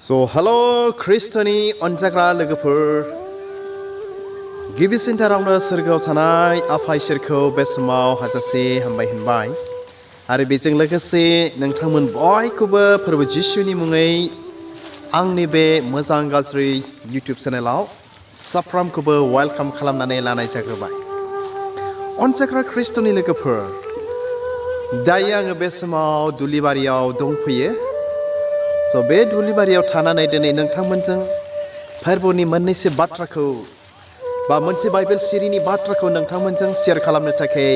Hello ख्रिस्ट'नि अनजाग्रा लोगोफोर गिबिसिनथारावनो सोरगोआव थानाय आफा इसोरखौ बे समाव हाजासे हामबाय होनबाय आरो बेजों लोगोसे नोंथांमोन बयखौबो फोरबो जिसुनि मुङै आंनि बे मोजां गाज्रि इउटिउब चेनेलाव साफ्रोमखौबो वेलकाम खालामनानै लानाय जाग्रोबाय। अनजाग्रा ख्रिस्ट'नि लोगोफोर, दायो आङो बे समाव दुलिबारियाव दंफैयो। बे दुलिबारियाव थानानै दिनै नोंथांमोनजों फोरबोनि मोननैसो बाथ्राखौ बा मोनसे बाइबेल सिरिनि बाथ्राखौ नोंथांमोनजों शेयार खालामनो थाखाय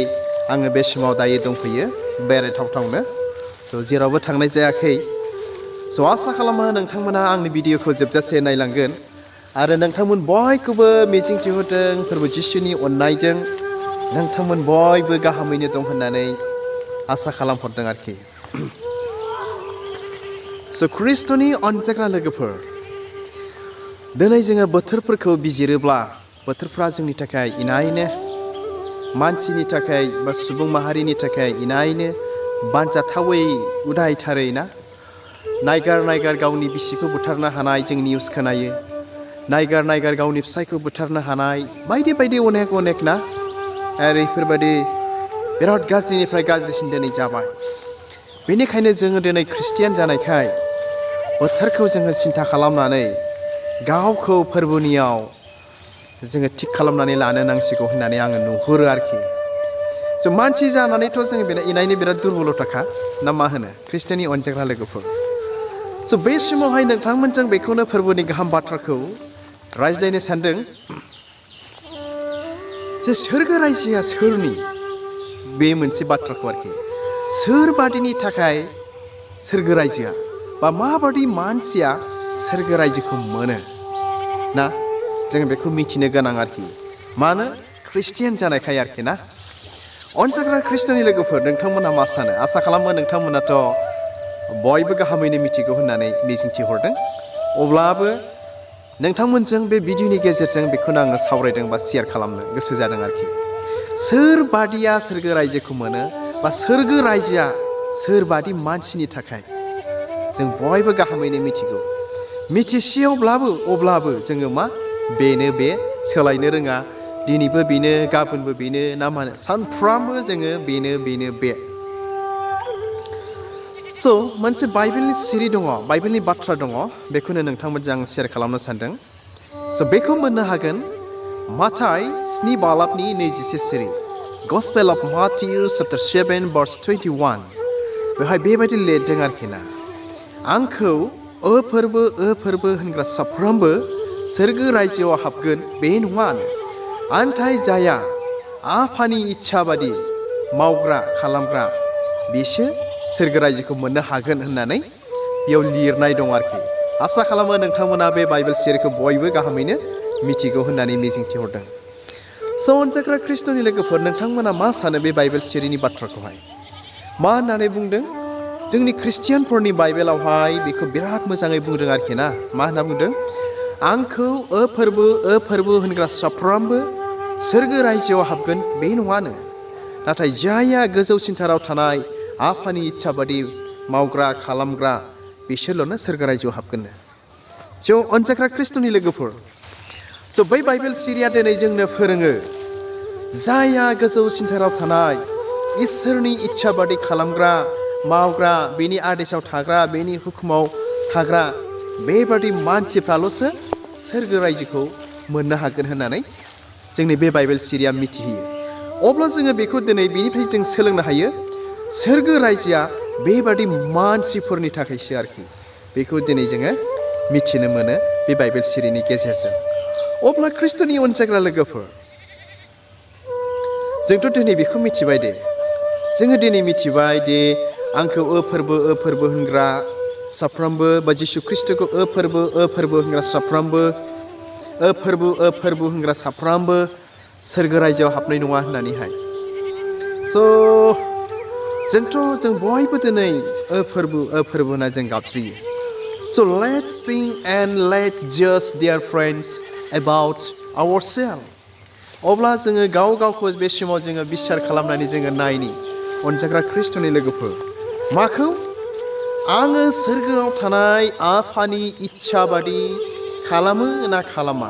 आङो बे समाव दायो दंफैयो बेरायथावथावनो। जेरावबो थांनाय जायाखै। आसा खालामो नोंथांमोना आंनि भिडिअखौ जोबजासे नायलांगोन आरो नोंथांमोन बयखौबो मिजिंथिहोदों फोरबो जिसुनि अननायजों नोंथांमोन बयबो गाहामैनो दं होननानै आसा खालामहरदों आरोखि। ख्रिस्ट'नि अनजाग्रा लोगोफोर, दिनै जोङो बोथोरफोरखौ बिजिरोब्ला बोथोरफ्रा जोंनि थाखाय इनायनो मानसिनि थाखाय बा सुबुं माहारिनि थाखाय इनायनो बानजाथावै उदायथारै ना। नायगार गावनि बिसिखौ बुथारनो हानाय जों निउस खोनायो। नायगार गावनि फिसायखौ बुथारनो हानाय बायदि अनेक ना। आरो बेफोरबायदि बिराद गाज्रिनिफ्राय गाज्रिसिन दिनै जाबाय। बेनिखायनो जोङो दिनै ख्रिस्टियान जानायखाय बोथोरखौ जोङो सिन्था खालामनानै गावखौ फोरबोनियाव जोङो थिग खालामनानै लानो नांसिगौ होननानै आङो नुहुरो आरोखि। मानसि जानानैथ' जोङो इनायनो बिराद दुरबलथाखा ना मा होनो ख्रिस्ट'नि अनजाग्रा लोगोफोर। बे समावहाय नोंथांमोनजों बेखौनो फोरबोनि गाहाम बाथ्राखौ रायज्लायनो सानदों जे सोरगो रायजोआ सोरनि, बे मोनसे बाथ्राखौ आरोखि। सोर बादिनि थाखाय सोरगो रायजोआ बा माबादि मानसिया सोरगो रायजोखौ मोनो ना, जों बेखौ मिथिनो गोनां आरोखि। मानो? ख्रिस्टियान जानायखाय आरोखि ना। अनजाग्रा ख्रिस्ट'नि लोगोफोर, नोंथांमोना मा सानो? आसा खालामो नोंथांमोनाथ' बयबो गाहामैनो मिथिगौ होननानै मिजिंथिहरदों। अब्लाबो नोंथांमोनजों बे भिडिअनि गेजेरजों बेखौनो आङो सावरायदों बा शेयार खालामनो गोसो जादों आरोखि। सोर बादिया सोरगो रायजोखौ मोनो बा सोरगो रायजोआ सोरबादि मानसिनि थाखाय जों बयबो गाहामैनो मिथिगौ। मिथिसेयावब्लाबो अब्लाबो जोङो मा, बेनो बे सोलायनो रोङा। दिनैबो बेनो, गाबोनबो बेनो ना मा होनो, सानफ्रामबो जोङो बेनो बे। मोनसे बाइबेलनि सिरि दङ, बाइबेलनि बाथ्रा दङ, बेखौनो नोंथांमोनजों आं शेयार खालामनो सानदों। बेखौ मोननो हागोन माथाय 7:26 सिरि, गस्पेल अफ माथिउ चैप्टार 7:21। बेवहाय बेबायदि लिरदों आरोखि ना, आंखौ फोरबो होनग्रा साफ्रोमबो सोरगो रायजोआव हाबगोन बे नङानो, आन्थाय जाया आफानि इच्छा बादि मावग्रा खालामग्रा बिसो सोरगो रायजोखौ मोननो हागोन होननानै बेयाव लिरनाय दं आरोखि। आसा खालामो नोंथांमोना बे बाइबेल सिरिखौ बयबो गाहामैनो मिथिगौ होननानै मिजिंथिहरदों। अनजाग्रा ख्रिस्ट'नि लोगोफोर, नोंथांमोना मा सानो बे बाइबेल सिरिनि बाथ्राखौहाय? मा होननानै बुंदों? जोंनि ख्रिस्टियानफोरनि बाइबेलावहाय बेखौ बिराद मोजाङै बुंदों आरोखि ना। मा होनना बुंदों? आंखौ फोरबो होनग्रा साफ्रोमबो सोरगो रायजोआव हाबगोन बे नङानो, नाथाय जायहा गोजौसिनथाराव थानाय आफानि इच्छा बादि मावग्रा खालामग्रा बिसोरल'नो सोरगो रायजोआव हाबगोननो। अनजाग्रा ख्रिस्ट'नि लोगोफोर, बै बाइबेल सिरिया दिनै जोंनो फोरोङो, जायहा गोजौसिनथाराव थानाय इसोरनि इच्छा बादि खालामग्रा मावग्रा, बेनि आदेशाव थाग्रा, बेनि हुकुमाव थाग्रा, बेबादि मानसिफ्राल'सो सोरगो रायजोखौ मोननो हागोन होननानै जोंनि बे बाइबेल सिरिया मिथिहोयो। अब्ला जोङो बेखौ दिनै बेनिफ्राय जों सोलोंनो हायो, सोरगो रायजोआ बेबादि मानसिफोरनि थाखायसो आरोखि। बेखौ दिनै जोङो मिथिनो मोनो बे बाइबेल सिरिनि गेजेरजों। अब्ला ख्रिस्ट'नि अनजाग्रा लोगोफोर, जोंथ' दिनै बेखौ मिथिबाय दे, जोङो दिनै मिथिबाय दे आंखौ फोरबो होनग्रा साफ्रोमबो बा जिसु ख्रिस्ट'खौ फोरबो होनग्रा साफ्रोमबो फोरबो होनग्रा साफ्रोमबो सोरगो रायजोआव हाबनाय नङा होननानैहाय। जों बयबो दिनै फोरबो होनना जों गाबज्रियो। Let's think and let's just dear friends about ourselves. अब्ला जोङो गावखौ बे समाव जोङो बिसार खालामनानै जोङो नायनि अनजाग्रा ख्रिस्ट'नि लोगोफोर, माखौ? आङो सोरगोआव थानाय आफानि इच्छा बादि खालामो ना खालामा,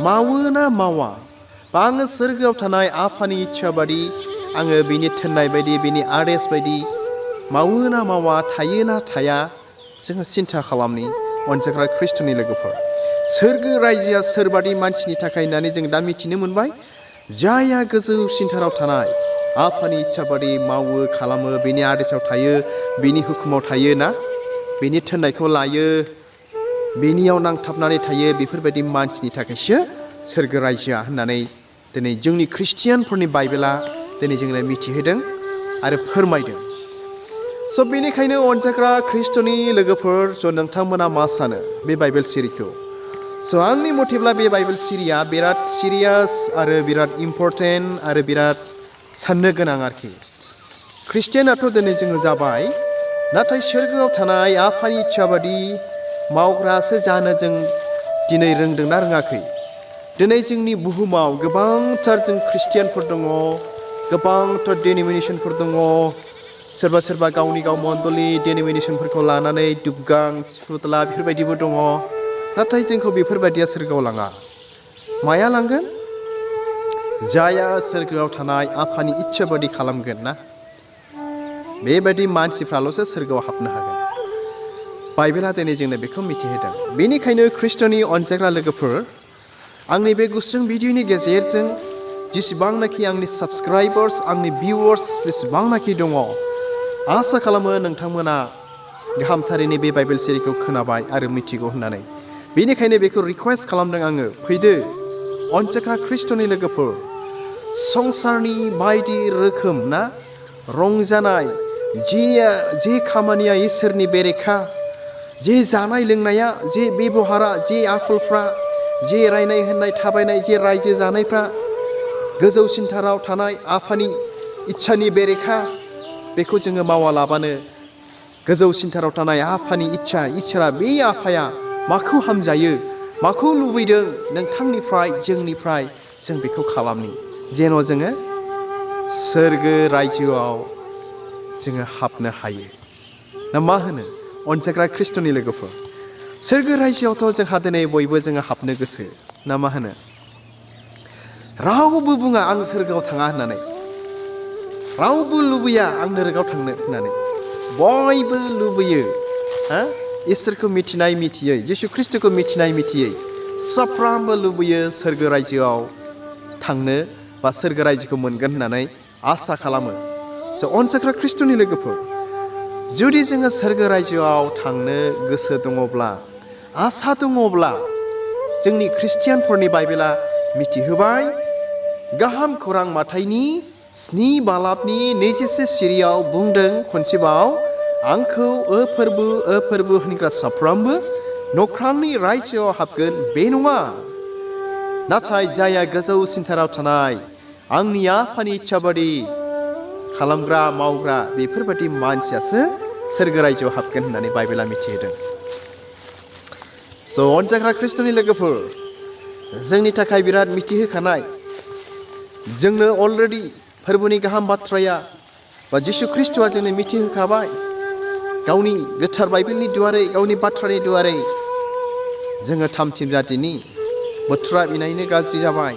मावो ना मावा, बा आङो सोरगोआव थानाय आफानि इच्छा बादि आङो बिनि थिननाय बायदि बिनि आदेश बायदि मावो ना मावा, थायो ना थाया, जोङो सिन्था खालामनि अनजाग्रा ख्रिस्ट'नि लोगोफोर। सोरगो रायजोआ सोरबादि मानसिनि थाखाय होननानै जों दा मिथिनो मोनबाय। जायहा गोजौसिनथाराव थानाय आफानि इच्छा बादि मावो खालामो, बिनि आदेशाव थायो, बिनि हुकुमाव थायो ना, बिनि थिननायखौ लायो, बिनियाव नांथाबनानै थायो, बेफोरबायदि मानसिनि थाखायसो सोरगो रायजोआ होननानै दिनै जोंनि ख्रिस्टियानफोरनि बाइबेला दिनै जोंनो मिथिहोदों आरो फोरमायदों। स' बेनिखायनो अनजाग्रा ख्रिस्ट'नि लोगोफोर, ज' नोंथांमोना मा सानो बे बाइबेल सिरिखौ? स' आंनि मथेब्ला बे बाइबेल सिरिया बिराद सिरियास आरो बिराद इम्परटेन्ट आरो बिराद साननो गोनां आरोखि। ख्रिस्टियानाथ' दिनै जोङो जाबाय, नाथाय सोरगोआव थानाय आफानि इच्छा बादि मावग्रासो जानो जों दिनै रोंदोंना रोङाखै? दिनै जोंनि बुहुमाव गोबांथार जों ख्रिस्टियानफोर दङ, गोबांथार डेनिमिनेसनफोर दङ, सोरबा सोरबा गावनि गाव मण्डलि डेनिमिनेसनफोरखौ लानानै दुबगां थिफुदला बेफोरबायदिबो दङ। नाथाय जोंखौ बेफोरबायदिया सोरगोआव लाङा। माया लांगोन? जायहा सोरगोआव थानाय आफानि इच्छा बादि खालामगोन ना, बेबायदि मानसिफ्राल'सो सोरगोआव हाबनो हागोन। बाइबेला दिनै जोंनो बेखौ मिथिहोदों। बेनिखायनो ख्रिस्ट'नि अनजाग्रा लोगोफोर, आंनि बे गुसुं भिडिअनि गेजेरजों जेसेबांनाखि आंनि साबस्क्राइबार्स, आंनि भिउवार्स जेसेबांनाखि दङ, आसा खालामो नोंथांमोना गाहामथारैनो बे बाइबेल सिरिखौ खोनाबाय आरो मिथिगौ होननानै। बेनिखायनो बेखौ रिकुवेस्ट खालामदों आङो, फैदो अनजाग्रा ख्रिस्ट'नि लोगोफोर, संसारनि बायदि रोखोम ना रंजानाय, जे खामानिया इसोरनि बेरेखा, जे जानाय लोंनाया, जे बेबहारा, जे आखलफ्रा, जे रायनाय होननाय थाबायनाय, जे रायजो जानायफ्रा गोजौसिनथाराव थानाय आफानि इच्छानि बेरेखा, बेखौ जोङो मावालाबानो गोजौसिनथाराव थानाय आफानि इच्छा, इसोरा बे आफाया माखौ हामजायो, माखौ लुबैदों नोंथांनिफ्राय जोंनिफ्राय, जों बेखौ खालामनि, जेन' जोङो सोरगो रायजोआव जोङो हाबनो हायो। ना मा होनो अनजाग्रा ख्रिस्ट'नि लोगोफोर? सोरगो रायजोआवथ' जोंहा दिनै बयबो जोङो हाबनो गोसो, ना मा होनो? रावबो बुङा आं सोरगोआव थाङा होननानै, रावबो लुबैया आं नोरगोआव थांनो होननानै, बयबो लुबैयो। इसोरखौ मिथिनाय मिथियै, जिसु ख्रिस्ट'खौ मिथिनाय मिथियै, साफ्रोमबो लुबैयो सोरगो रायजोआव थांनो बा सोरगो रायजोखौ मोनगोन होननानै आसा खालामो। स' अनजाग्रा ख्रिस्ट'नि लोगोफोर, जुदि जोङो सोरगो रायजोआव थांनो गोसो दङब्ला, आसा दङब्ला, जोंनि ख्रिस्टियानफोरनि बाइबेला मिथिहोबाय, गाहाम खौरां माथाइनि 7 बालाबनि 21 सिरियाव बुंदों खनसेबाव, आंखौ ओ फोरबो होनग्रा साफ्रोमबो नख्रांनि रायजोआव हाबगोन बे नङा, नाथाय जायहा गोजौसिनथाराव थानाय आंनि आफानि इच्छा बादि खालामग्रा मावग्रा, बेफोरबायदि मानसियासो सोरगो रायजोआव हाबगोन होननानै बाइबेला मिथिहोदों। स' अनजाग्रा ख्रिस्ट'नि लोगोफोर, जोंनि थाखाय बिराद मिथिहोखानाय, जोंनो अलरेडि फोरबोनि गाहाम बाथ्राया बा जिसु ख्रिस्ट'आ जोंनो मिथिहोखाबाय गावनि गोथार बाइबेलनि दुवारै, गावनि बाथ्रानि दुवारै। जोङो थामथिम जातिनि, बोथोरा इनायनो गाज्रि जाबाय,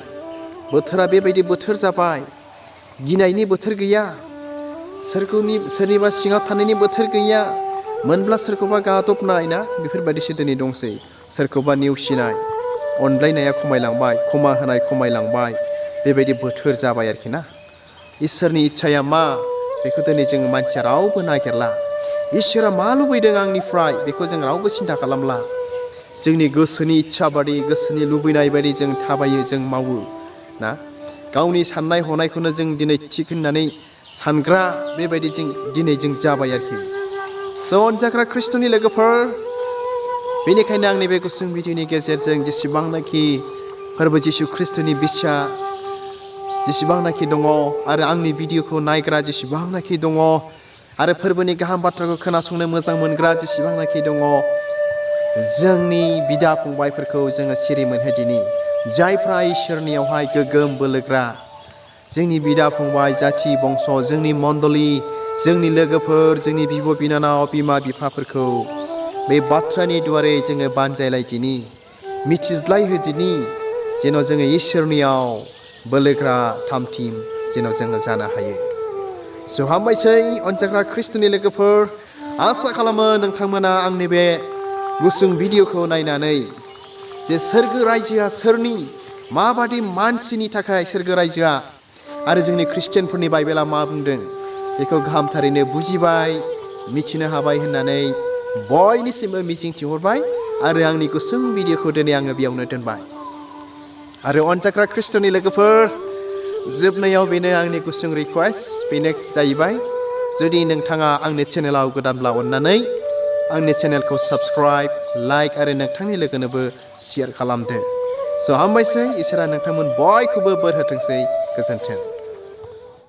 बोथोरा बेबायदि बोथोर जाबाय, गिनायनि बोथोर गैया, सोरनिबा सिङाव थानायनि बोथोर गैया, मोनब्ला सोरखौबा गादबनाय ना, बेफोरबायदिसो दिनै दंसै। सोरखौबा नेवसिनाय, अनलायनाया खमायलांबाय, क्षमा होनाय खमायलांबाय, बेबायदि बोथोर जाबाय आरोखि ना। इसोरनि इच्छाया मा, बेखौ दिनै जोङो मानसिया रावबो नागिरला। इसोरा मा लुबैदों आंनिफ्राय, बेखौ जों रावबो सिन्था खालामला। जोंनि गोसोनि इच्छा बादि, गोसोनि लुबैनाय बायदि जों थाबायो, जों मावो ना। गावनि साननाय हनायखौनो जों दिनै थिग होननानै सानग्रा, बेबायदि दिनै जों जाबाय आरोखि। स' अनजाग्रा ख्रिस्ट'नि लोगोफोर, बेनिखायनो आंनि बे गुसुं भिडिअनि गेजेरजों जेसेबांनाखि फोरबो जिसु ख्रिस्ट'नि बिसा जेसेबांनाखि दङ, आरो आंनि भिडिअखौ नायग्रा जेसेबांनाखि दङ, आरो फोरबोनि गाहाम बाथ्राखौ खोनासंनो मोजां मोनग्रा जेसेबांनाखि दङ, जोंनि बिदा फंबायफोरखौ जोङो सिरि मोनहोदिनि, जायफ्रा इसोरनियावहाय गोगोम बोलोग्रा, जोंनि बिदा फंबाय, जाथि बंस', जोंनि मण्डलि जोंनि लोगोफोर जोंनि बिब' बिनानाव बिमा बिफाफोरखौ बे बाथ्रानि दुवारै जोङो बानजायलायदिनि मिथिज्लायहोदिनि जेन' जोङो इसोरनियाव बोलोग्रा थामथिम जेन' जोङो जानो हायो। स' हामबायसै अनजाग्रा ख्रिस्ट'नि लोगोफोर, आसा खालामो नोंथांमोना आंनि बे गुसुं भिडिअखौ नायनानै जे सोरगो रायजोआ सोरनि, माबादि मानसिनि थाखाय सोरगो रायजोआ आरो जोंनि ख्रिस्टियानफोरनि बाइबेला मा बुंदों बेखौ गाहामथारैनो बुजिबाय, मिथिनो हाबाय होननानै बयनिसिमबो मिजिंथिहरबाय आरो आंनि गुसुं भिडिअखौ दिनै आङो बेयावनो दोनबाय। आरो अनजाग्रा ख्रिस्ट'नि लोगोफोर, जोबनायाव बेनो आंनि गुसुं रिक्वेस्ट, बेनो जाहैबाय जुदि नोंथाङा आंनि चेनेलाव गोदानब्ला अननानै आंनि चेनेलखौ साबस्क्राइब, लाइक आरो नोंथांनि लोगोनोबो शेयार खालामदो। स' हामबायसै, इसोरा नोंथांमोन बयखौबो बोर होथोंसै। गोजोन्थों।